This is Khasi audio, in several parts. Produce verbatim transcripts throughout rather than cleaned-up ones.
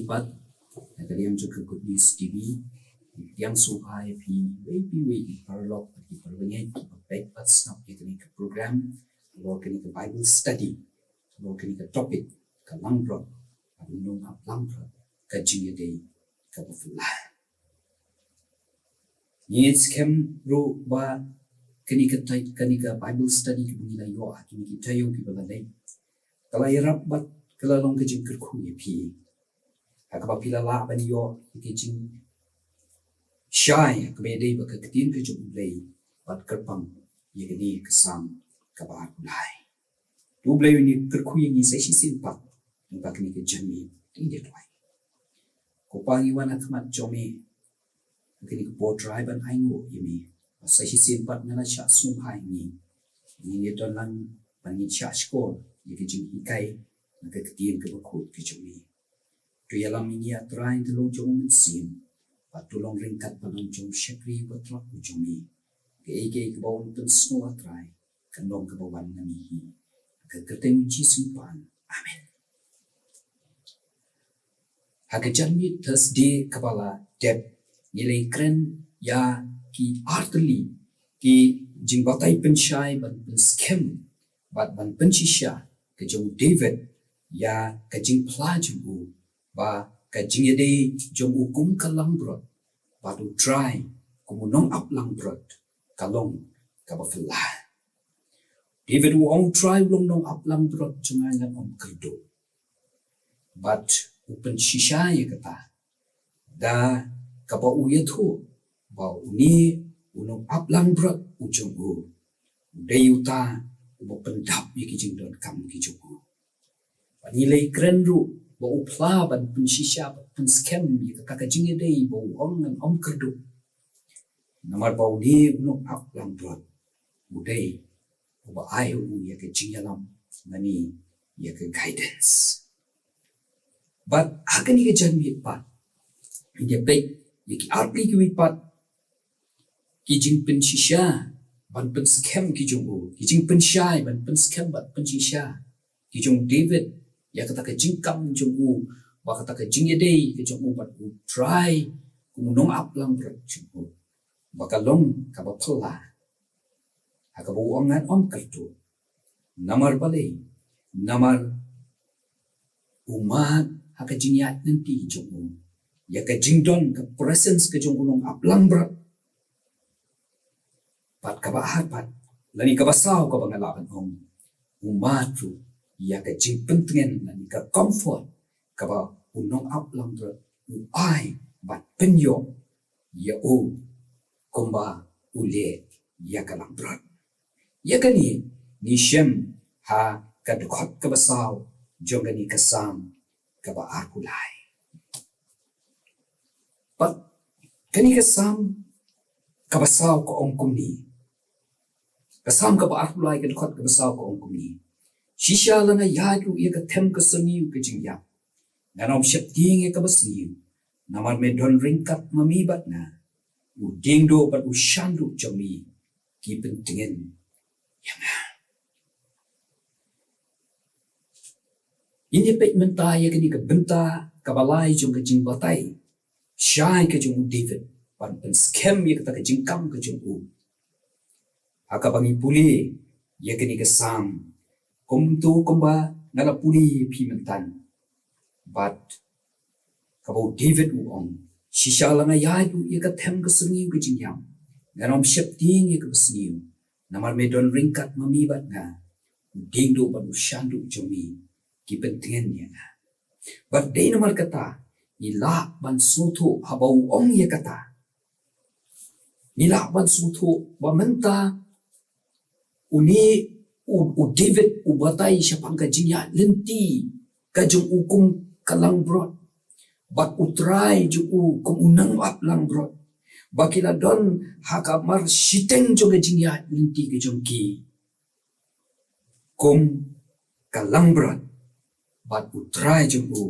Pat na ka liang jong ka Good News T V, ïa sngewbha ïa phi wei phi wei ki paralok bad ki parabangeit kiba peit bad sngap ïa kane ka program, halor kane ka Bible study, halor kane ka topic, ka langbrot, ka nongap langbrot, ka jingïadei kaba phylla. Ngi skhem ruh ba kane ka tai-, kane ka Bible study kaba ngi la ïoh ha kine ki taïew kiba la leit, ka la ïarap bad ka la long ka jingkyrkhu ïa phi. Ha kaba phi la lah ban ïoh ïa ka jingshai ha kaba ïadei bad ka ktien ka jong U Blei bad kyrpang ïa kane ka Salm kaba arphew lai. To U Blei un ïa kyrkhu ïa ngi sa shisien pat, lyngba kane ka janmiet, to ngin ïa duwai. Ko Pa, ngi wan ha khmat jong me ha kane ka por Trai ban ainguh ïa me. Bad sa shisien pat nga la shah sngewbha ïa ngi, ngin ïa don lang ban ngin shah shkor ïa ka jinghikai na ka ktien kaba khuid ka jong me. To ïalam ïa ngi, A Trai, da long jong u Mynsiem, bad to long ryngkat bad long jong u shakri ba thrang u jong me. Kaei kaei kaba yn pynsngew, A Trai, kan long kaba wan na me hi. Ha ka kyrteng U Jisu ngi pan. Amen. Ha ka janmiet Thursday kaba la dep, ngi la ïakren ïa ki artylli ki jingbatai pynshai ban pynskhem bad ban pynshisha ka jong u David ïa ka jingphla jong u, ba ka jingïadei jong u kum ka langbrot bad U Trai kum u nongap langbrot ka long kaba phylla. David u ong, U Trai u long nongap langbrot jong nga, ngan ym kyrduh. Bad u pynshisha ïa kata da kaba u ïathuh ba une u nongap langbrot u jong u, u dei uta uba pyndap ïa ki jingdonkam ki jong u. Bad ngi la ïakren ruh ba u phla ban pynshisha, ban pynskhem ïa kata ka jingïadei ba u ong ngan ym kyrduh. Namar ba une u nongap langbrot u dei uba ai ha u ïa ka jingïalam, lane ïa ka guidance. Bad ha kane ka janmiet pat, ngin ïa peit ïa ki artylli kiwei pat ki jingpynshisha ban pynskhem ki jong u, ki jingpynshai ban pynskhem bad pynshisha ki jong u David ïa kata ka jingkam jong u, ba kata ka jingïadei ka jong u bad U Trai kum u nongap langbrot jong u, ba ka long kaba phylla. Ha kaba u ong ngan ym kyrduh. Namar balei? Namar u mad ha ka jingïaid lynti jong u ïa ka jingdon, ka presence ka jong u nongap langbrot. Bad kaba ar pat, lane kaba saw kaba nga lah ban ong, u mad ruh ïa ka jingpyntngen lane ka comfort kaba u nongap langbrot u ai bad pynïoh ïa u kumba u leh ïa ka langbrot. Ïa kane ngi shem ha ka dkhot kaba saw jong kane ka Salm kaba arphew lai. Bad kane ka Salm kaba saw ka ong kumne. Ka Salm kaba arphew lai, ka dkhot kaba saw ka ong kumne. Shisha la nga ïaid ruh ïa ka them ka syrngiew ka jingïap, ngan ym sheptieng ïa kaba sniew. Namar me don ryngkat ma me bad nga, u diengduh bad u shanduh jong me ki pyntngen ïa nga. Ngin ïa peit mynta ïa kane ka bynta kaba lai jong ka jingbatai shai ka jong u David ban pynskhem ïa kata ka jingkam ka jong u. Ha kaba ngi pule ïa kane ka Salm, kumto kumba nga la pule ïa phi mynta, bad kaba u David u ong, shisha la nga ïaid ruh ïa ka them ka syrngiew ka jingïap, ngan ym sheptieng ïa kaba sniew. Namar me don ryngkat ma me bad nga, u diengduh bad u shanduh jong me ki pyntngen ïa nga. Bad dei namar kata ngi lah ban sngewthuh haba u ong ïa kata, ngi lah ban sngewthuh ba mynta une u, u David u batai shaphang ka jingïaid lynti ka jong u kum ka langbrot, bad U Trai jong u kum u nongap langbrot, ba ki la don ha ka mar shiteng jong ka jingïaid lynti ka jong ki kum ka langbrot bad U Trai jong u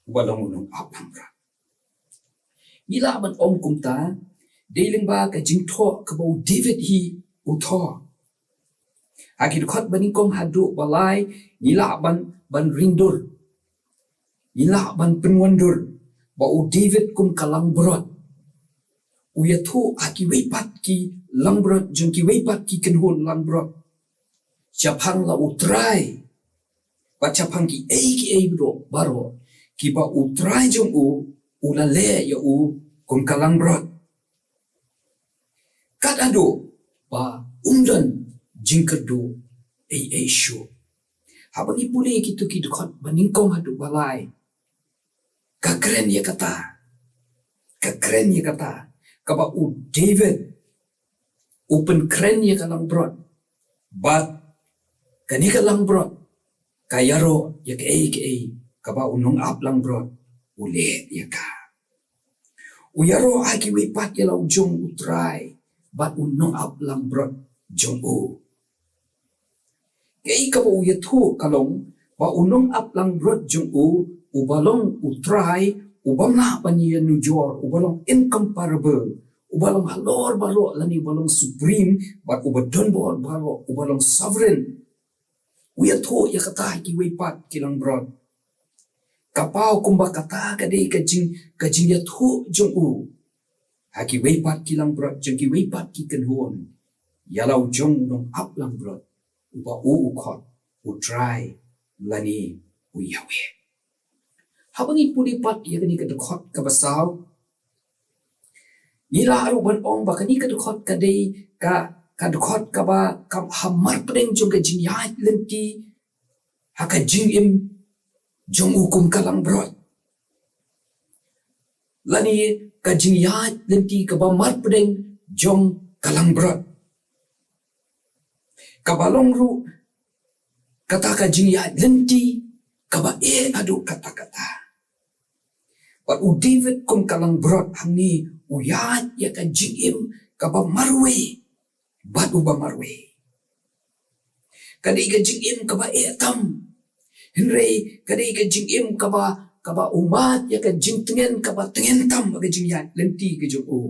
uba long u nongap langbrot. Ngi lah ban ong kumta dei lyngba ka jingthoh kaba u David hi u thoh. Ha ki dkhot ba nyngkong haduh ba lai ngi lah ban, ban ring dur. Ngi lah ban pynwandur ba u David kum ka langbrot u ïathuh ha kiwei pat ki langbrot jong kiwei pat ki kynhun langbrot shaphang la u Trai, bad shaphang kiei kiei baroh, baroh kiba u Trai jong u u la leh ïa u kum ka langbrot. Kat haduh ba um don jingkyrduh ei ei shuh. Haba ngi pule kito ki dkhot ba nyngkong haduh ba lai, ka kren ïa kata, ka kren ïa kata, kaba u David u pynkren ïa ka langbrot, bad kane ka langbrot ka ïaroh ïa kaei kaei kaba u nongap langbrot u leh ïa ka. U ïaroh ha kiwei pat ïa la u jong u Trai bad u nongap langbrot jong u. Kaei kaba u ïathuh ka long ba u nongap langbrot jong u, uba long u Trai, u bym lah ban ïanujor, uba long incomparable, uba long halor baroh lane uba long supreme, bad uba don bor baroh, uba long sovereign. U ïathuh ïa kata ha kiwei pat ki langbrot. Ka paw kumba kata ka dei ka jing, ka jingïathuh jong u ha kiwei pat ki langbrot jong kiwei pat ki kynhun ïa la u jong u nongap langbrot, uba u u khot u Trai lane u Yahweh. Haba ngi pule pat ïa kane ka dkhot kaba saw, ngi lah ruh ban ong ba kane ka dkhot ka dei ka, ka dkhot kaba, ka hamar pdeng jong ka jingïaid lynti ha ka jingim jong u kum ka langbrot, lane ka jingïaid lynti kaba mar pdeng jong ka langbrot, kaba long ruh kata ka jingïaid lynti kaba eh haduh katta katta. Bad u David kum ka langbrot hangne u ïaid ïa ka jingim kaba marwei bad uba marwei. Ka dei ka jingim kaba eh tam, hynrei ka dei ka jingim kaba, kaba u mad ïa ka jingtngen kaba tngen tam ha ka jingïaid lynti ka jong u.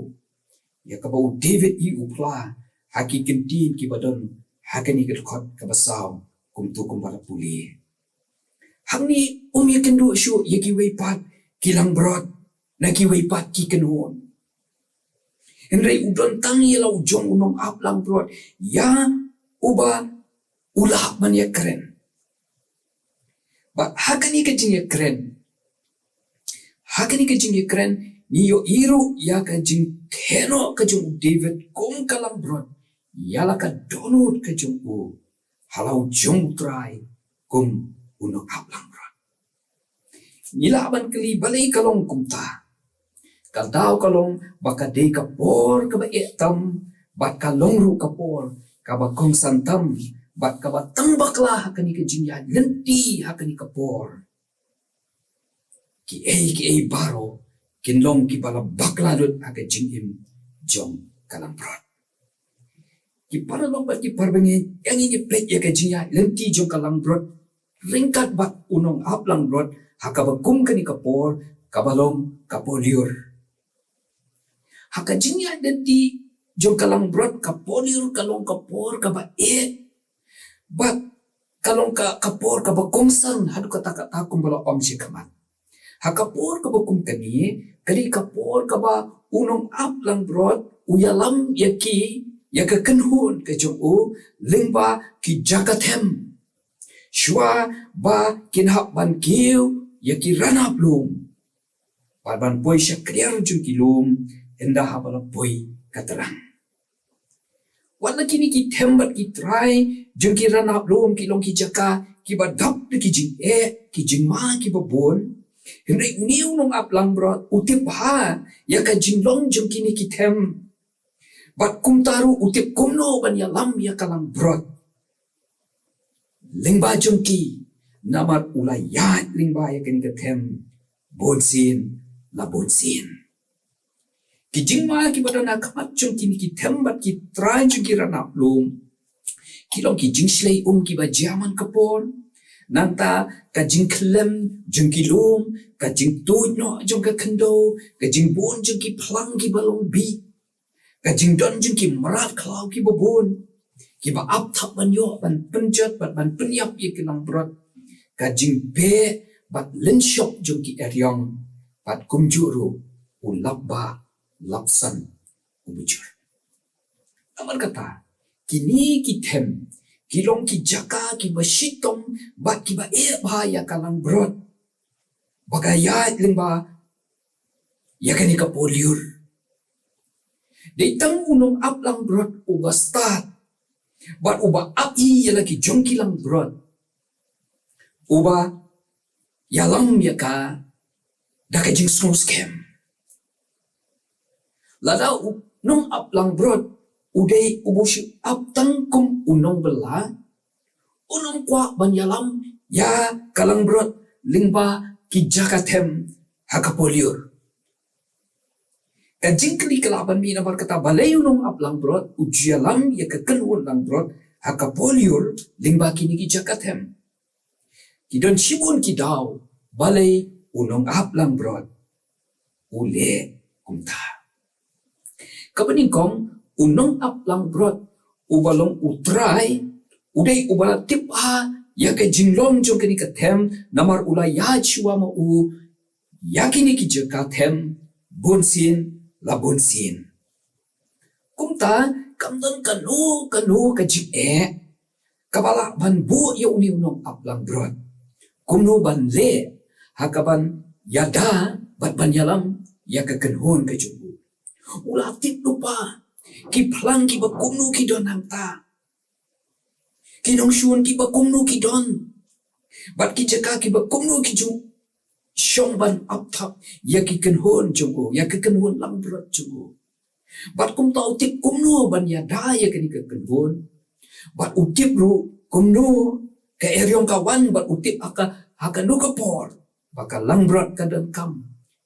Ïa kaba u David i u phla ha ki kyntien kiba don ha kane ka dkhot kaba saw, kumto kumba la pule. Hangne um ïakynduh shuh ïa kiwei pat ki langbrot na kiwei pat ki kynhun, hynrei u don tang ïa la u jong u nongap langbrot, ïa uba u lah ban ïakren. Bad ha kane ka jingïakren, ha kane ka jingïakren, ngi ïohi ruh ïa ka jingtheh noh ka jong u David kum ka langbrot ïa la ka dohnud ka jong u ha la u jong u Trai kum u nongap langbrot. Ngi lah ban kylli balei ka long kumta. Ka daw ka long ba ka dei ka por kaba eh tam, bad ka long ruh ka por kaba kongsan tam, bad kaba tang bakla ha kane ka jingïaid lynti ha kane ka por. Kiei kiei baroh kin long kiba la bakla lut ha ka jingim jong ka langbrot. Ki paralok bad ki parabangeit, ïa ngi ngin peit ïa ka jingïaid lynti jong ka langbrot ryngkat bad u nongap langbrot ha kaba kum kane ka por kaba long ka por lyiur. Ha ka jingïaid lynti jong ka langbrot, ka por lyiur ka long ka por kaba eh, bad ka long ka, ka por kaba kongsan haduh katta katta kumba la ong shakhmat. Ha ka por kaba kum kane, ka dei ka por kaba u nongap langbrot u ïalam ïa ki, ïa ka kynhun ka jong u, lyngba ki jaka them, shuwa ba kin hap ban kiew ïa ki ranab lum, bad ban poi sha khlieh jong ki lum ynda haba la poi ka tlang. Wat la kine ki them bad ki trai jong ki ranab lum ki long ki jaka kiba dap da ki jingeh, ki jingma kiba bun, hynrei une u nongap langbrot u tip bha ïa ka jinglong jong kine ki them. Bad kumta ruh u tip kumno ban ïalam ïa ka langbrot lyngba jong ki, namar u la ïaid lyngba ïa kane ka them bunsien la bunsien. Ki jingma kiba don ha khmat jong kine ki them bad ki trai jong ki ranab lum ki long ki jingshlei um kiba jia man ka por. Nangta ka jingkhyllem jong ki lum, ka jingtuid noh jong ka khyndew, ka jingbun jong ki phlang kiba long bih, ka jingdon jong ki mrad khlaw kiba bun kiba ap thap ban ïoh ban pynjot bad ban pynïap ïa ki langbrot, ka jingbeh bad lynshop jong ki eriong, bad kumjuh ruh u lapbah lapsan u bujur. Namar kata, kine ki them ki long ki jaka kiba shitom bad kiba eh bha ïa ka langbrot ba ka ïaid lyngba ïa kane ka por lyiur. Dei tang u nongap langbrot uba stad bad uba ap ïa la ki jong ki langbrot uba ïalam ïa ka da ka jingsngewskhem. Lada u nongap langbrot u dei uba shu ap tang kum u nongbylla, u nongkwah ban ïalam ïa ka langbrot lyngba ki jaka them ha ka por lyiur. Ka jingkylli ka lah ban mih namar kata, balei u nongap langbrot u ju ïalam ïa ka kynhun langbrot ha ka por lyiur lyngba kine ki jaka them? Ki don shibun ki daw balei u nongap langbrot u leh kumta. Kaba nyngkong, u nongap langbrot uba long u trai u dei uba la tip bha ïa ka jinglong jong kane ka them, namar u la ïaid shuwa ma u ïa kine ki jaka them bunsien la bunsien. Kumta kam don kano kano ka jingeh kaba lah ban buh ïa une u nongap langbrot kumno ban leh ha kaban ïada bad ban ïalam ïa ka kynhun ka jong u. U la tip lypa ki phlang kiba kumno ki don hangta, ki nongshun kiba kumno ki don, bad ki jaka kiba kumno ki ju shong ban ap thap ïa ki kynhun jong u, ïa ki kynhun langbrot jong u. Bad kumta u tip kumno ban ïada ïa kane ka kynhun. Bad u tip ruh kumno ka eriong ka wan, bad u tip ha ka, ha kano ka por ba ka langbrot ka donkam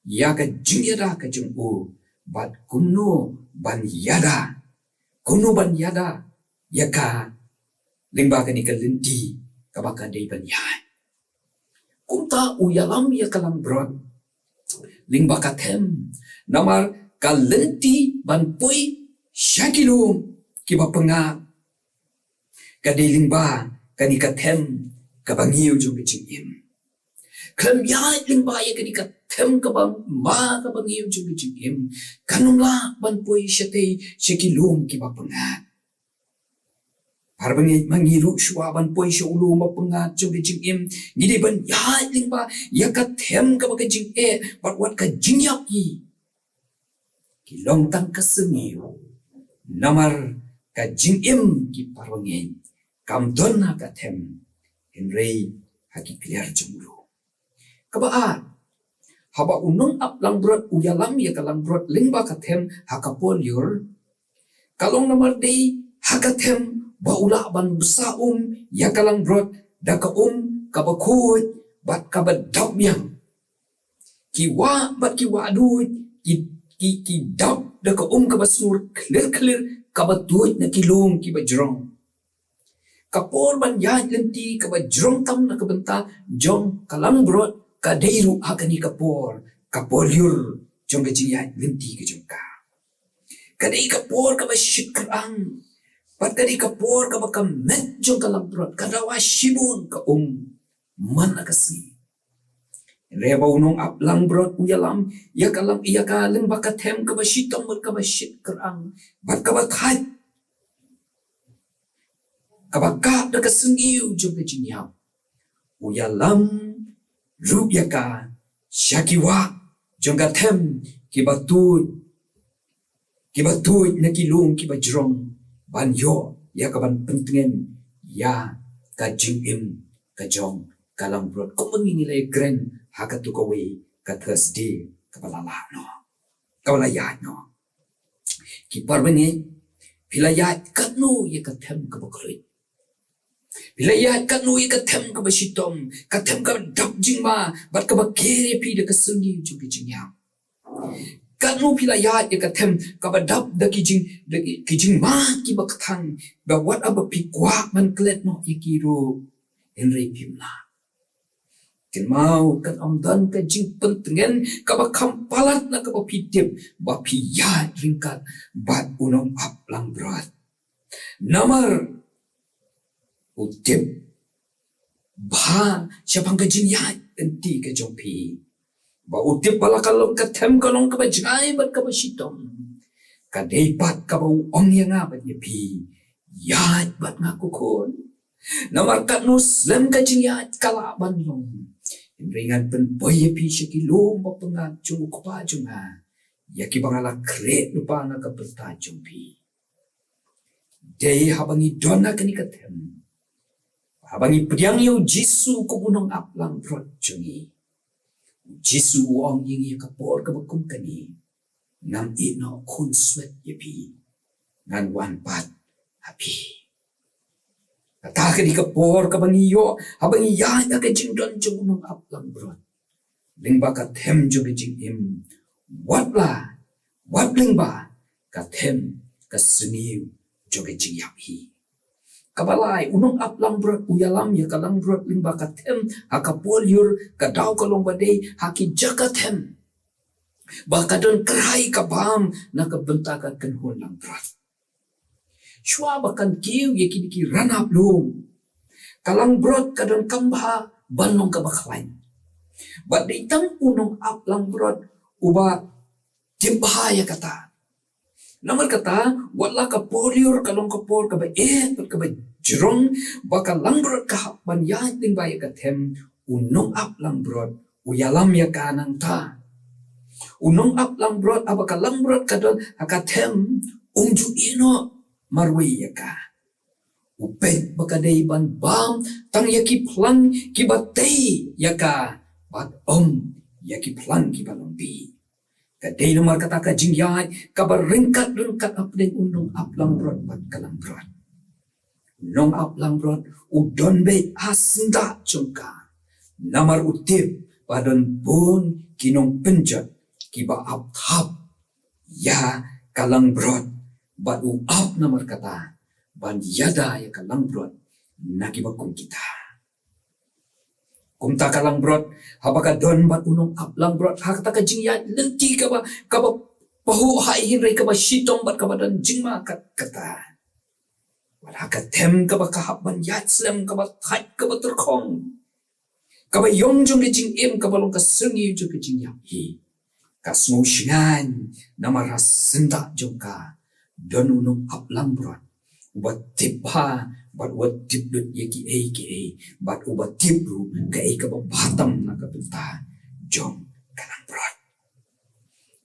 ïa ka jingïada ka jong u, bad kumno ban ïada, kumno ban ïada ïa ka lyngba kane ka lynti kaba ka dei ban ïaid. Kumta u ïalam ïa ka langbrot lyngba ka them, namar ka lynti ban poi sha ki lum kiba pyngngad ka dei lyngba kane ka them kaba ngiew jong ka jingim. Khlem ïaid lyngba ïa kane ka them kaba ma kaba ngiew jong ka jingim, kan ym lah ban poi shatei sha ki lum kiba pyngngad. Para bangeit, ma ngi ruh shuwa ban poi sha u lum ba pyngngad jong ka jingim, ngi dei ban ïaid lyngba ïa ka them kaba ka jingeh bad wat ka jingïap hi ki long tang ka syrngiew. Namar ka jingim, ki para bangeit, kam don ha ka them, hynrei ha ki kliar jong u lum. Kaba ar, haba u nongap langbrot u ïalam ïa ka langbrot lyngba ka them ha ka por lyiur, ka long namar dei ha ka them ba u lah ban bsa um ïa ka langbrot da ka um kaba khuid bad kaba dap biang. Ki wah bad ki wah duid ki, ki, ki dap da ka um kaba sngur khlir khlir kaba tuid na ki lum kiba jrong. Ka por ban ïaid lynti kaba jrong tam na ka bynta jong ka langbrot ka dei ruh ha kane ka por, ka por lyiur jong ka jingïaid lynti ka jong ka. Ka dei ka por kaba shit kyrang bad ka dei ka por kaba ka met jong ka langbrot ka dawa shibun ka um man la ka sngi. Hynrei haba u nongap langbrot u ïalam ïa ka lang, ïa ka lyngba ka them kaba shitom bad kaba shit kyrang bad kaba thait, kaba kah da ka syrngiew jong ka jingïap, u ïalam ruh ïa ka sha ki wah jong ka them kiba tuid, kiba tuid na ki lum kiba jrong, ban ïoh ïa ka ban pyntngen ïa ka jingim ka jong ka langbrot, kumba ngi la ïakren ha kato kawei ka Thursday kaba la lah noh, kaba la ïaid noh. Ki para bangeit, phi la ïaid katno ïa ka them kaba khuid? Phi la ïaid katno ïa ka them kaba shitom, ka them kaba dap jingma bad kaba ker ïa phi da ka syrngiew jong ka jingïap? Katno phi la ïaid ïa ka them kaba dap da ki jing, da ki, ki jingma kiba kthang, ba wat haba phi kwah ban klet noh ïa ki ruh, hynrei phim lah? Kynmaw, kan ym don ka jingpyntngen kaba kham palat na kaba phi tip ba phi ïaid ryngkat bad u nongap langbrot. Namar u tip bha shaphang ka jingïaid lynti ka jong phi. Ba u tip ba la ka long ka them ka long kaba jngai bad kaba shitom. Ka dei pat kaba u ong ïa nga bad ïa phi, ïaid bad nga ko khun. Namar katno slem ka jingïaid ka lah ban long, hynrei ngan pynpoi ïa phi sha ki lum ba pyngngad jong u Kpa jong nga, ïa kiba nga la khreh lypa na ka bynta jong phi. Dei haba ngi don ha kane ka them, haba ngi pdiang ïa u Jisu kum u nongap langbrot jong ngi, u Jisu u ong ïa ngi ha ka por kaba kum kane, ngam ïeh noh khun swet ïa phi, ngan wan pat ha phi. Kata ka dei ka por kaba ngi ïoh haba ngi ïaid ha ka jingdon jong u nongap langbrot. Lyngba ka them jong ka jingim, wat la, wat lyngba ka them ka sniew jong ka jingïap hi. Kaba lai, u nongap langbrot u ïalam ïa ka langbrot lyngba ka them ha ka por lyiur, ka daw ka long ba dei ha ki jaka them ba ka don kyrhai ka bam na ka bynta ka kynhun langbrot. Shuwa ba kan kiew ïa kine ki ranap lum, ka langbrot ka don kam bha ban long kaba khlaiñ. Bad dei tang u nongap langbrot uba tip bha ïa kata. Namar kata, wat la ka por lyiur ka long ka por kaba eh bad kaba jrong ba ka langbrot ka hap ban ïaid lyngba ïa ka them, u nongap langbrot u ïalam ïa ka nangta. U nongap langbrot, haba ka langbrot ka don ha ka them, um ju ïeh noh marwei ïa ka. U peit ba ka dei ban bam tang ïa ki phlang kiba tei ïa ka, bad ym ïa ki phlang kiba long bih. Ka dei namar kata ka jingïaid kaba ryngkat ryngkat hapdeng u nongap langbrot bad ka langbrot. U nongap langbrot u don beit ha syndah jong ka, namar u tip ba don bun ki nongpynjot kiba ap thap ïa ka langbrot, bad u ap namar kata ban ïada ïa ka langbrot na kiba kum kita. Kumta ka langbrot, haba ka don bad u nongap langbrot ha kata ka jingïaid lynti kaba, kaba pahuh hi, hynrei kaba shitom bad kaba don jingma kat kata. Wat ha ka them kaba ka hap ban ïaid slem, kaba thait, kaba tyrkhong, kaba ïong jong ka jingim, kaba long ka sniew jong ka jingïap hi, ka sngew shngaiñ namar ha syndah jong ka don u nongap langbrot uba tip bha bad uba tip lut ïa kiei kiei, bad uba tip ruh kaei kaba bha tam na ka bynta jong ka langbrot.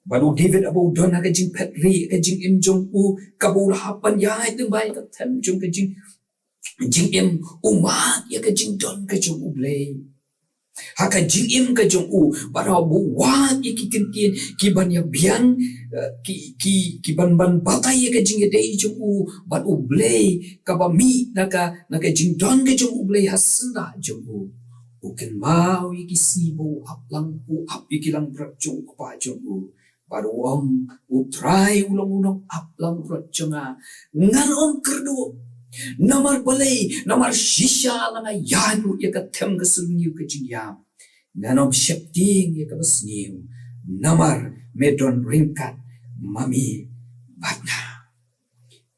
Bad u David haba u don ha ka jingphet rieh ka jingim jong u, kaba u la hap ban ïaid lyngba ïa ka them jong ka jing, jingim, u mad ïa ka jingdon ka jong U Blei. Ha ka jingim ka jong u, bad haba u wad ïa ki kyntien kiban ïa biang, eh, ki, ki, kiban ban batai ïa ka jingïadei jong u bad U Blei, kaba mih na ka, na ka jingdon ka jong U Blei ha syndah jong u, u kynmaw ïa ki sngi ba u ap lang, u ap ïa ki langbrot jong u kpa jong u. Bad u ong, U Trai u long u nongap langbrot jong nga, ngan ym kyrduh. Namar balei? Namar shisha la nga ïaid ruh ïa ka them ka sniew ka jingïap, ngan ym sheptieng ïa kaba sniew, namar me don ryngkat ma me bad nga.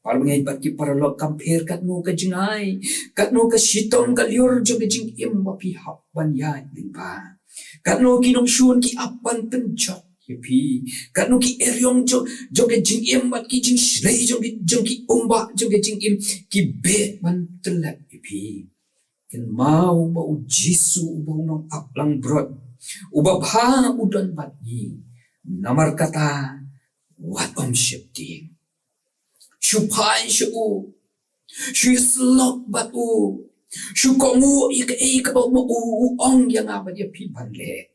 Parabangeit bad ki paralok, kam pher katno ka jingai, katno ka shitom ka lyiur jong ka jingim ba phi hap ban ïaid lyngba, katno ki nongshun ki ap ban pynjot ïa phi, katno ki eriong jong, jong ka jingim bad ki jingshlei jong ki, jong ki umbah jong ka jingim ki beh ban tyllep ïa phi, kynmaw ba U Jisu uba u nongap langbrot uba bha u don bad ngi. Namar kata, wat ym sheptieng. Shu phai sha u, shu ïasyllok bad u, shu kohnguh ïa kaei kaba u, u, u ong ïa nga bad ïa phi ban leh.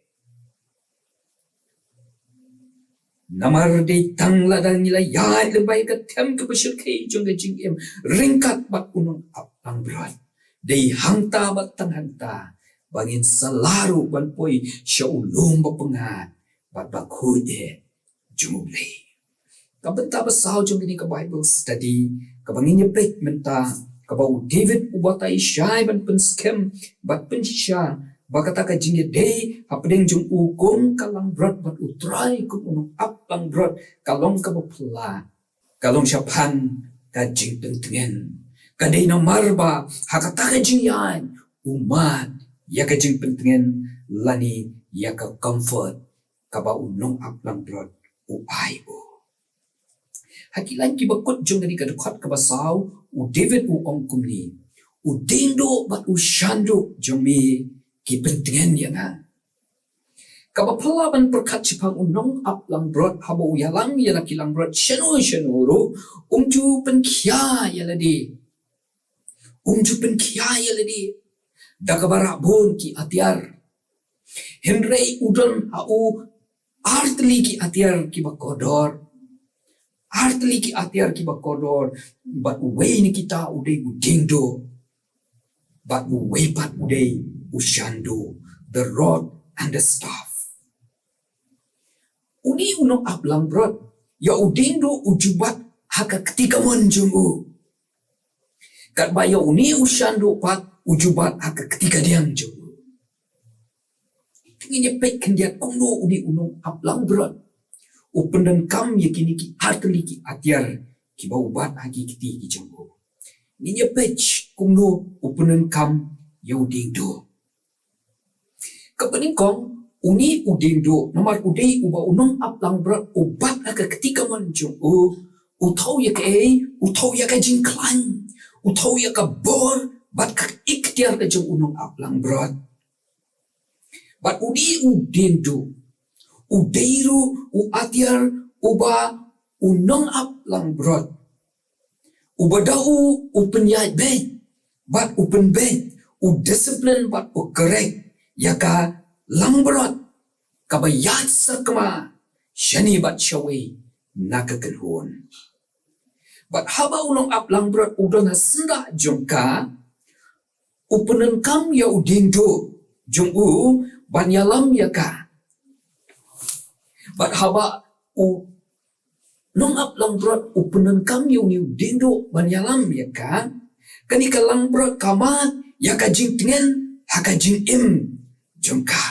Namar dei tang lada ngi la ïaid lyngba ïa ka them kaba shyrkhei jong ka jingim ryngkat bad u nongap langbrot, dei hangta bad tang hangta ba ngin sa lah ruh ban poi sha u lum ba pyngngad bad ba khuid eh jong U Blei. Ka bynta ba saw jong kane ka Bible study kaba ngin ïa peit mynta, kaba u David u batai shai ban pynskhem bad pynshisha ba kata ka jingïadei hapdeng jong u kum ka langbrot bad U Trai kum u nongap langbrot ka long kaba phylla, ka long shaphang ka jingpyntngen. Ka dei namar ba ha kata ka jingïaid u mad ïa ka jingpyntngen lane ïa ka comfort kaba u nongap langbrot u ai u. Ha ki lain kiba kut jong kane ka dkhot kaba saw, u David u ong kumne: U diengduh bad u shanduh jong me ki pyntngen ïa nga. Kaba phylla ban pyrkhat shaphang u nongap langbrot, haba u ïalam ïa la ki langbrot shano shano ruh, um ju pynkhia ïa lade. Um ju pynkhia ïa lade da kaba rah bun ki atiar. Hynrei u don ha u artylli ki atiar kiba kordor. Artylli ki atiar kiba kordor, bad uwei na kita u dei u diengduh, bad uwei pat u dei u shanduh, the rod and the staff. Une u nongap langbrot, ïa u diengduh u ju bat ha ka kti kamon jong u. Katba ïa une u shanduh pat u ju bat ha ka kti kadiang jong u. Ngin ïa peit khyndiat kumno une u nongap langbrot u pyndonkam ïa kine ki artylli ki atiar kiba u bat ha ki kti ki jong u. Ngin ïa peit kumno u pyndonkam ïa u diengduh. Kaba nyngkong, une u diengduh, namar u dei uba u nongap langbrot u bat ha ka kti kamon jong u, u thew ïa kaei? U thew ïa ka jingkhlaiñ, u thew ïa ka bor bad ka iktiar ka jong u nongap langbrot. Bad une u diengduh u dei ruh u atiar uba u nongap langbrot, uba da u, u pynïaid beit bad u pynbeit, u discipline bad u correct ïa ka langbrot kaba ïaid sakma shane bad shawei na ka kynhun. Bad haba u nongap langbrot u don ha syndah jong ka, u pyndonkam ïa u diengduh jong u ban ïalam ïa ka. Bad haba u nongap langbrot u pyndonkam ïa une u diengduh ban ïalam ïa ka, kane ka langbrot ka mad ïa ka jingtngen ha ka jingim jong ka.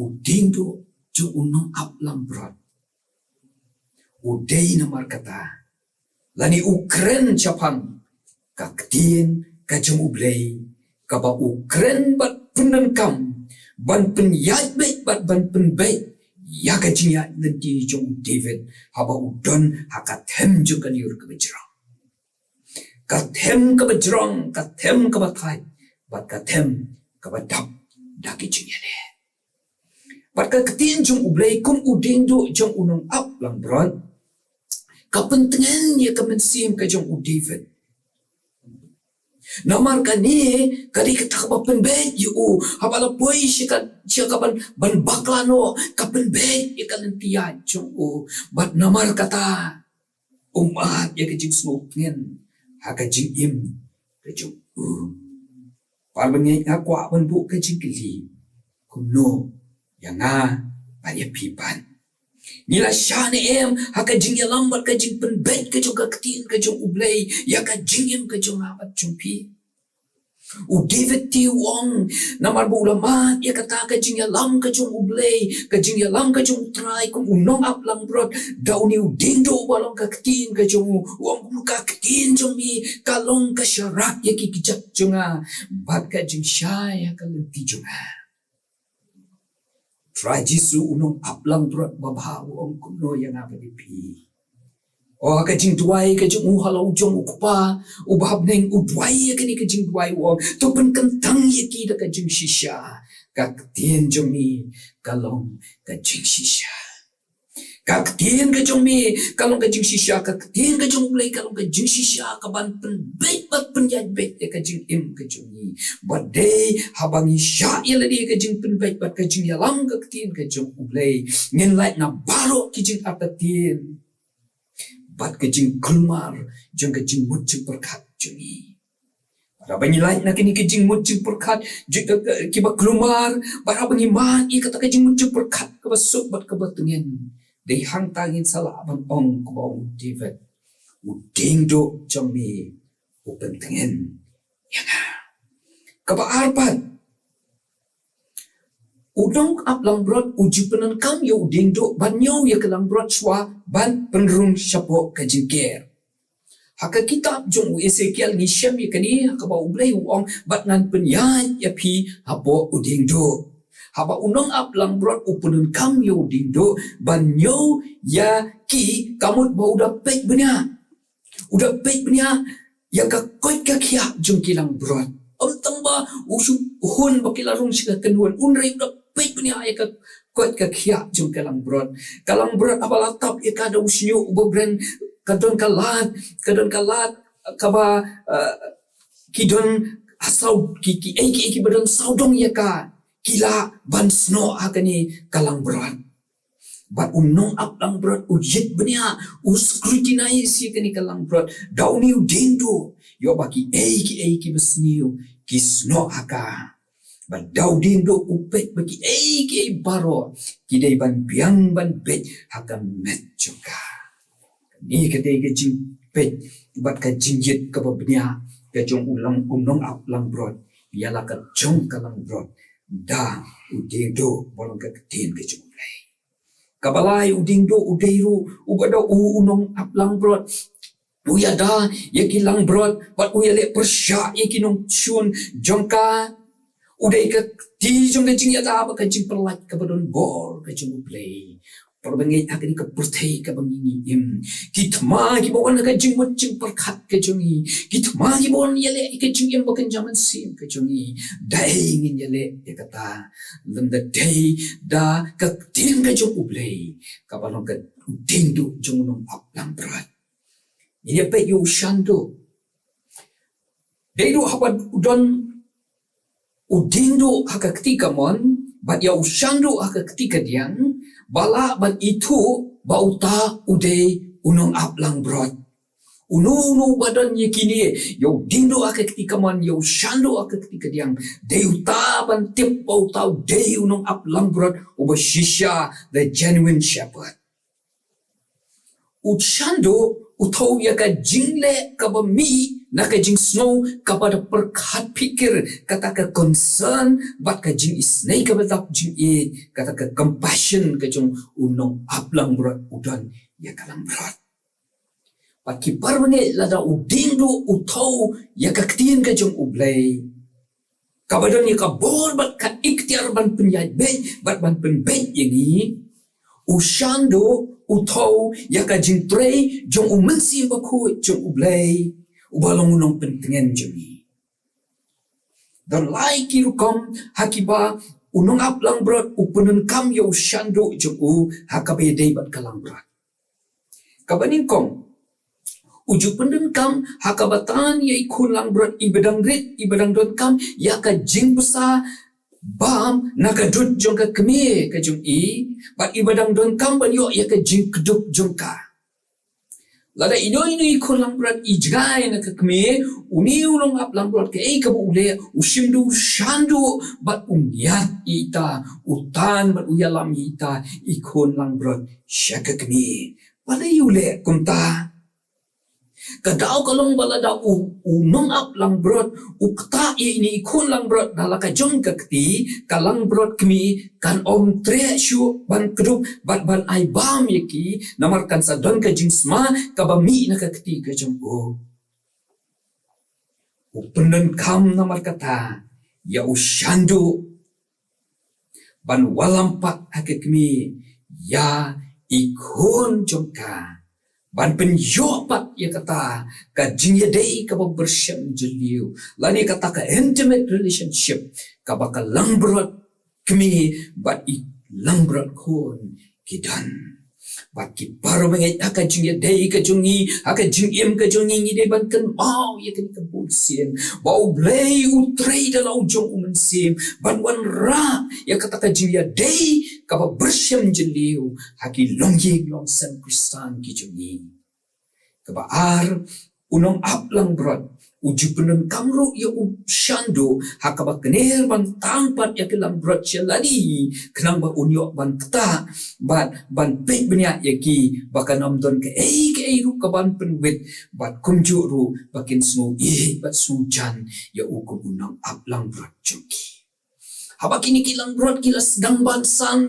U diengduh jong u nongap langbrot u dei namar kata, lane u kren shaphang ka ktien ka jong U Blei, kaba u kren bad pyndonkam ban pynïaid beit bad ban pynbeit ïa ka jingïaid lynti jong u David haba u don ha ka them jong ka lyiur kaba jrong. Ka them kaba jrong, ka them kaba thait, bad ka them kaba dap da ki jingïaleh. Bad ka ktien jong U Blei kum u diengduh jong u nongap langbrot ka pyntngen ïa ka mynsiem ka jong u David. Namar kane ka dei kata kaba pynbeit ïa u, haba la poi sha ka, sha ka ban, ban bakla noh, ka pynbeit ïa ka lynti ïaid jong u. Bad namar kata u mad ïa ka jingsngewtngen ha ka jingim ka jong u. Para bangeit, nga kwah ban buh ka jingkylli kumno ïa nga bad ïa phi pat? Ngi la shah ne em ha ka jingïalam bad ka jingpynbeit ka jong ka ktien ka jong U Blei ïa ka jingim ka jong nga bad jong phi? U David te u ong, namar ba u la mad ïa kata ka jingïalam ka jong U Blei, ka jingïalam ka jong U Trai kum u nongap langbrot da une u diengduh uba long ka ktien ka jong u, u ong kumno: ka ktien jong me ka long ka sharak ïa ki kjat jong nga bad ka jingshai ha ka lynti jong nga. Trai Jisu u nongap langbrot babha u ong kumno ïa nga bad ïa phi? O, ha ka jingduwai ka jong u ha la u jong u Kpa uba ha bneng, u duwai ïa kane ka jingduwai, u ong, to pynkyntang ïa ki da ka jingshisha. Ka ktien jong me ka long ka jingshisha. Ka ktien ka jong me ka long ka jingshisha, ka ktien ka jong U Blei ka long ka jingshisha, ka ban pynbeit bad pynïaid beit ïa ka jingim ka jong ngi. Bad dei haba ngi shah ïa lade ka jingpynbeit bad ka jingïalam ka ktien ka jong U Blei, ngin lait na baroh ki jingartatien bad ka jingkulmar jong ka jingmut jingpyrkhat jong ngi. Bad haba ngi lait na kine ki jingmut jingpyrkhat jong, eh, eh, kiba kulmar, bad haba ngi mad ïa kata ka jingmut jingpyrkhat kaba suk bad kaba tngen, dei hangta ngin sa lah ban ong kumba ong u David: U diengduh jong me u pyntngen ïa nga. Kaba ar pat, u nongap langbrot u ju pyndonkam ïa u diengduh ban ñiew ïa ka langbrot shuwa ban pynrung shapoh ka jingker. Ha ka kitab jong u Esekiel ngi shem ïa kane, ha kaba U Blei u ong, bad ngan pynïaid ïa phi hapoh u diengduh. Haba u nongap langbrot u pyndonkam ïa u diengduh ban ñiew ïa ki, ka mut ba u da peit bniah. U da peit bniah ïa ka koit ka khiah jong ki langbrot. Ym tang ba u shu hun ba ki la rung sha ka kynhun, hynrei u da peit bniah ïa ka koit ka khiah jong ka langbrot. Ka langbrot haba la tap ïa ka da u shñiuh uba bren, ka don ka lad, ka don ka lad kaba, eh, ki don ha saw, ki, ki, eh, ki, eh, kiba don sawdong ïa ka, ki lah ban snoh ha kane ka langbrot. Bad u nongap langbrot u ïit bniah, u scrutinize ïa kane ka langbrot da une u diengduh, ïoh ba ki ei ki ei kiba sniew ki snoh ha ka. Bad da u diengduh u peit ba ki ei ki ei baroh ki dei ban biang ban beit ha ka met jong ka. Kane ka dei ka jingpeit bad ka jingïit kaba bniah ka jong u long, u nongap langbrot ïa la ka jong ka langbrot da u diengduh ba long ka ktien ka jong U Blei. Kaba lai, u diengduh u dei ruh uba da u, u nongap langbrot u ïada ïa ki langbrot bad u ïaleh pyrshah ïa ki nongshun jong ka. U dei ka kti jong ka jingïada bad ka jingpyllait kaba don bor ka jong U Blei. Para bangeit, ha kane ka pyrthei kaba ngi, ngi im, ki thma kiba wan ha ka jingmut jingpyrkhat ka jong ngi, ki thma kiba wan ïaleh ïa ka jingim bakynja mynsiem ka jong ngi, dei ngin ïaleh ïa kata lymda dei da ka ktien ka jong U Blei kaba long ka diengduh jong u nongap langbrot. Ngin ïa peit ïa u shanduh. Dei ruh haba u don u diengduh ha ka kti kamon bad ïa u shanduh ha ka kti kadiang, ba lah ban ithuh ba uta u dei u nongap langbrot. Uno uno uba don ïa kine, ïa u diengduh ha ka kti kamon, ïa u shanduh ha ka kti kadiang, dei uta ban tip ba uta u dei u nongap langbrot uba shisha, the genuine shepherd. U shanduh u thew ïa ka jingleh kaba mih na ka jingsngew kaba da pyrkhat phikir, kata ka concern bad ka jingisynei kaba dap jingïeit, kata ka compassion ka jong u nongap langbrot u don ïa ka langbrot. Bad ki para bangeit, lada u diengduh u thew ïa ka ktien ka jong U Blei, kaba don ïa ka bor bad ka iktiar ban pynïaid beit bad ban pynbeit ïa ngi, u shanduh u thew ïa ka jingtrei jong u Mynsiem Bakhuid jong U Blei, uba long u nongpyntngen jong ngi. Don lai ki rukom ha kiba u nongap langbrot u pyndonkam ïa u shanduh jong u ha kaba ïadei bad ka langbrot. Kaba nyngkong, u ju pyndonkam ha kaba tan ïa i khun langbrot iba dang rit, iba dang donkam ïa ka jingbsa bam na ka dud jong ka kmie ka jong i, bad iba dang donkam ban ïoh ïa ka jingkdup jong ka. Lada ino ino i khun langbrot i jngai na ka kmie, une u nongap langbrot kaei kaba u leh, u shim da u shanduh bad u ngiat ïa ita, u tan bad u ïalam ïa ita i khun langbrot sha ka kmie. Balei u leh kumta? Ka daw ka long ba lada u, u nongap langbrot u ktah ïa ine i khun langbrot da la ka jong ka kti, ka langbrot kmie kan ym treh shuh ban kdup bad ban ai bam ïa ki, namar kan sa don ka jingsma kaba mih na ka kti ka jong u. U pyndonkam namar kata ïa u shanduh ban wallam pat ha ka kmie ïa i khun jong ka, ban pynïoh pat ïa kata ka jingïadei kaba byrshang jylliew, lane kata ka intimate relationship kaba ka langbrot kmie bad i langbrot khun ki don. Bad ki para bangeit, ha ka jingïadei ka jong ngi, ha ka jingim ka jong ngi, ngi dei ban kynmaw ïa kane ka bunsien ba U Blei u trei da la u jong u Mynsiem ban wanrah ïa kata ka jingïadei kaba byrshang jylliew ha ki longïing longsem Khristan ki jong ngi. Kaba ar, u nongap langbrot u ju pyndonkam ruh ïa u shanduh ha kaba kner ban tang pat ïa ki langbrot sha lade hi, khnang ba un ïoh ban ktah bad ban peit bniah ïa ki, ba kan ym don kaei kaei ruh kaban pynwit, bad kumjuh ruh ba kin sngew ïeit bad sngew jan ïa u kum u nongap langbrot jong ki. Haba kine ki langbrot ki la sdang ban san,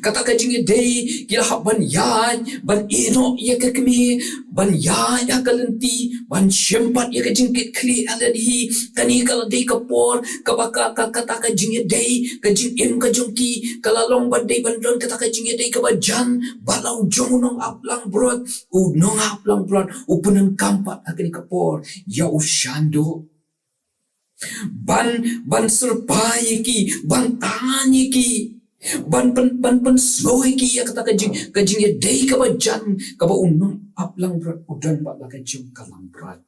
Kata ka jingïadei ki la hap ban ïaid, ban ïehnoh ïa ka kmie, ban ïaid ha ka lynti, ban shim pat ïa ka jingkitkhlieh ha lade hi. Kane ka la dei ka por kaba ka, ka, kata ka jingïadei, ka jingim ka jong ki ka la long ban dei ban don kata ka jingïadei kaba jan bad la u jong u nongaplangbrot. U nongaplangbrot u pyndonkam pat ha kane ka por ïa u shandu ban, ban syrpai ïa ki, ban tan ïa ki, ban pyn, ban pynsngew ïa ki ïa kata ka jing, ka jingïadei kaba jan kaba u nongaplangbrot u don bad la ka jong ka langbrot.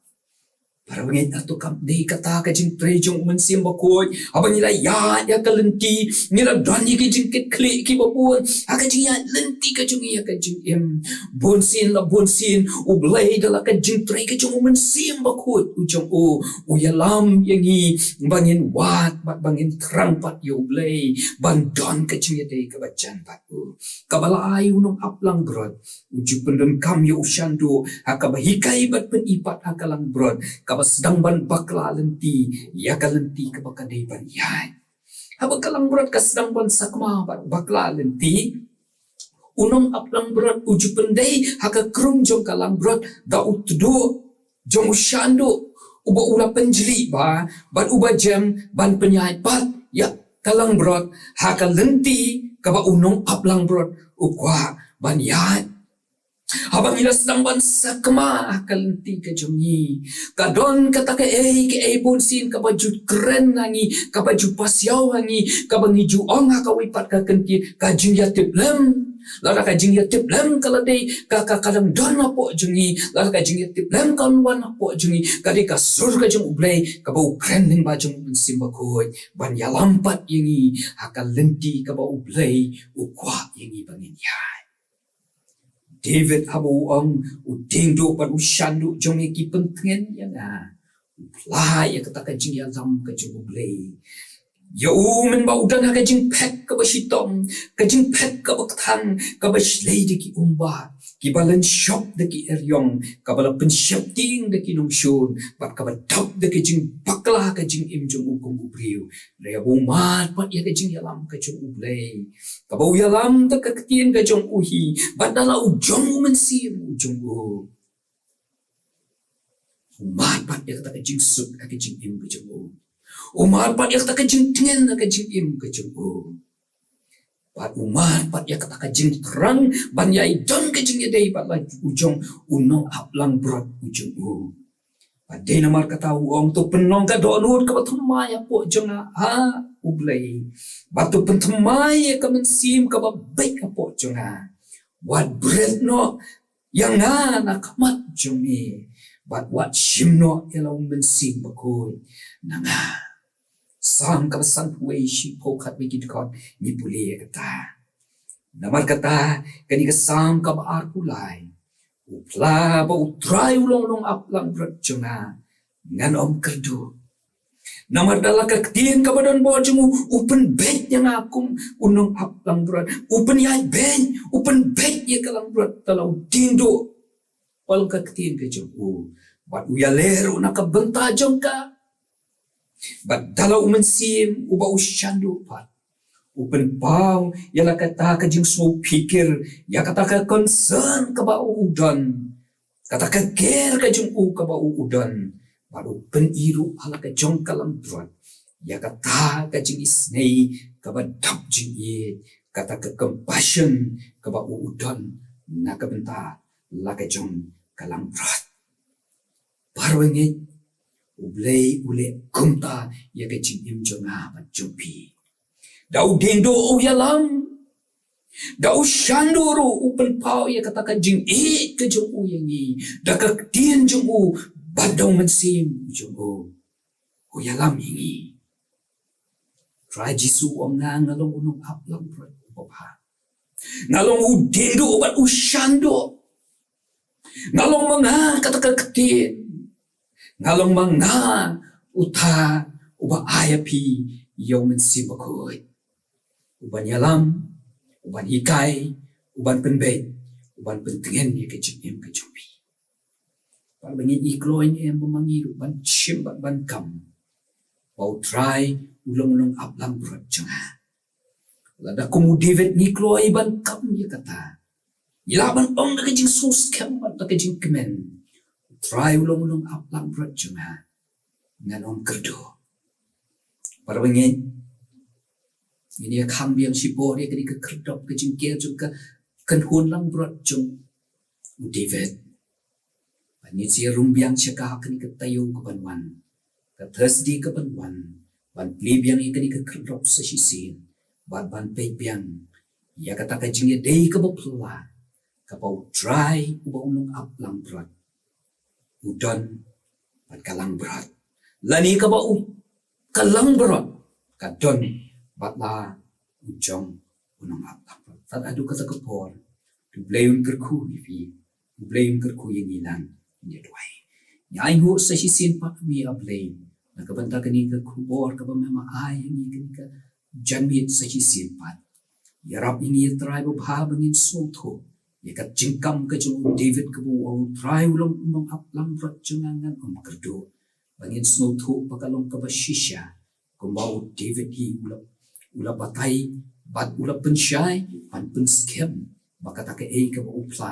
Para bangeit, hato kam dei kata ka jingtrei jong u Mynsiem Bakhuid? Haba ngi la ïaid ïa ka lynti, ngi la don ïa ki jingkitkhlieh kiba bun ha ka jingïaid lynti ka jong ngi ïa ka jingim. Bunsien la bunsien U Blei da la ka jingtrei ka jong u Mynsiem Bakhuid u jong u, u ïalam ïa ngi ba ngin wad bad ba ngin thrang pat ïa U Blei ban don ka jingïadei kaba jan bad u. Kaba la ai u nongaplangbrot u ju pyndonkam ïa u shandu ha kaba hikai bad pyni pat ha ka langbrot kaba sdang ban bakla lynti ïa ka lynti kaba ka dei ban ïaid. Haba ka langbrot ka sdang ban sakma bad bakla lynti, u nongaplangbrot u ju pyndei ha ka krung jong ka langbrot da u tduh jong u shandu uba u la pynjli ba, bad uba jem ban pynïaid pat ïa ka langbrot ha ka lynti kaba u nongaplangbrot u kwah ban ïaid. Haba ngi la sdang ban sakma ha ka lynti ka jong ngi, ka don kata kaei kaei bunsien kaba ju kren ha ngi, kaba ju pasiaw ha ngi, kaba ngi ju ong ha kawei pat ka kyntien ka jingïatiplem. Lada ka jingïatiplem ka la dei ka, ka, ka dang don hapoh jong ngi, lada ka jingïatiplem ka wan hapoh jong ngi, ka dei ka sur ka jong U Blei kaba u kren lyngba jong u Mynsiem Bakhuid ban ïalam pat ïa ngi ha ka lynti kaba U Blei u kwah ïa ngi ba ngin ïaid. David haba u ong, u diengduh bad u shandu jong ngi ki pyntngen ïa nga, u phla ïa kata ka jingïalam ka jong U Blei ïa u, mynba u don ha ka jingphet kaba shitom, ka jingphet kaba kthang, kaba shlei da ki umbah, kiba len shop da ki eriong, kaba la pynsheptieng da ki nongshun, bad kaba dap da ka jingbakla ka jingim jong u kum u briew. Hynrei haba u mad pat ïa ka jingïalam ka jong U Blei, kaba u ïalam da ka ktien ka jong u hi bad da la u jong u Mynsiem u jong u, u mad pat ïa kata ka jingsuk ha ka jingim ka jong u. U mad pat ïa kata ka jingtngen ha ka jingim ka jong u. Bad u mad pat ïa kata ka jingthrang ban ïai don ka jingïadei bad la u jong u nongaplangbrot u jong u. Bad dei namar kata u ong, to pynlong ka dohnud kaba thymmai hapoh jong nga, A U Blei, bad to pynthymmai ïa ka mynsiem kaba beit hapoh jong nga. Wat bret noh ïa nga na khmat jong me, bad wat shim noh ïa la u Mynsiem Bakhuid na nga. Salm kaba sanphew wei, shiphew khatwei ki dkhot ngi pule ïa kata. Namar kata, kane ka Salm kaba arphew lai u phla ba U Trai u long u nongaplangbrot jong nga, ngan ym kyrduh. Namar da la ka ktien kaba don bor jong u, u pynbeit ïa nga kum u nongaplangbrot, u pynïaid beit, u pynbeit ïa ka langbrot da la u diengduh ba long ka ktien ka jong u, bad u ïaleh ruh na ka bynta jong ka. Bad da la u Mynsiem uba u shandu pat, u pynpaw ïa la kata ka jingsngewpikir, ïa kata ka concern kaba u don, kata ka care ka jong u kaba u don, bad u pyni ruh ha la ka jong ka langbrot ïa kata ka jingisynei kaba dap jingïeit, kata ka compassion kaba u don na ka bynta la ka jong ka langbrot. Para bangeit, U Blei u leh kumta ïa ka jingim jong nga bad jong phi. Da u diengduh u ïalam, da u shandu ruh u pynpaw ïa kata ka jingïeit ka jong u ïa ngi, da ka ktien jong u, bad da u Mynsiem jong u, u ïalam ïa ngi. Trai Jisu u ong, nga nga long u nongaplangbrot uba bha. Nga long u diengduh bad u shandu. Nga long ma nga kata ka ktien. Nga long ma nga uta uba ai ha phi ïa u Mynsiem Bakhuid, uban ïalam, uban hikai, uban pynbeit, uban pyntngen ïa ka jingim ka jong phi. Para bangeit, ngi kloi ne em ba ma ngi ruh ban shim bad ban kam ba U Trai u long u nongaplangbrot jong nga? Lada kum u David ngi kloi ban kam ïa kata, ngi lah ban ong da ka jingsngewskhem bad da ka jingkmen, U Trai u long u nongap langbrot jong nga, ngan ym kyrduh. Para bangeit, ngin ïa khang biang shibun ïa kane ka khyrdop ka jingker jong ka kynhun langbrot jong u David. Bad ngin sa ïa rung biang sha ka ha kane ka taïew ka ban wan, ka Thursday ka ban wan, ban plie biang ïa kane ka khyrdop sa shisien, bad ban peit biang ïa kata ka jingïadei kaba phylla, kaba U Trai uba u nongap langbrot u don bad ka langbrot, lane kaba u, ka langbrot ka don bad la u jong u nongap langbrot. Tad haduh kata ka por, to U Blei un kyrkhu ïa phi, to U Blei un kyrkhu ïa ngi lang. Ngin ïa duwai. Ngi ainguh sa shisien pat ïa me, A Blei, na ka bynta kane ka khubor kaba me ma ai ïa ngi kane ka janmiet sa shisien pat. Ïarap ïa ngi, A Trai babha, ba ngin sngewthuh ïa ka jingkam ka jong u David kaba u ong, U Trai u long u nongap langbrot jong nga, ngan ym kyrduh. Ba ngin sngewthuh ba ka long kaba shisha, kumba u David hi u la, u la batai bad u la pynshai ban pynskhem ba kata kaei kaba u phla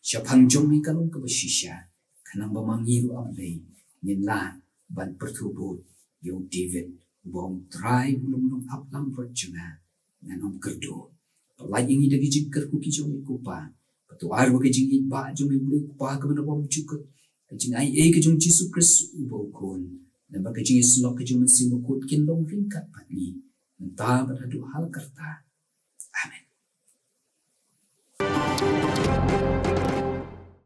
shaphang jong me ka long kaba shisha. Khnang ba ma ngi ruh, A Blei, ngin lah ban pyrthuh bud ïa u David uba ong, U Trai u long u nongap langbrot jong nga, ngan ym kyrduh. Pyllait ïa ngi da ki jingkyrkhu ki jong me, ko Pa. Bad to ai ba ka jingïeit ba jong me, U Blei, ko Pa, kaba na bymjukut, ka jingaiei ka jong u Jisu Khrist uba u Khun, lem bad ka jingïasyllok ka jong u Mynsiem Bakhuid kin long ryngkat bad ngi mynta bad haduh hala karta. Amen.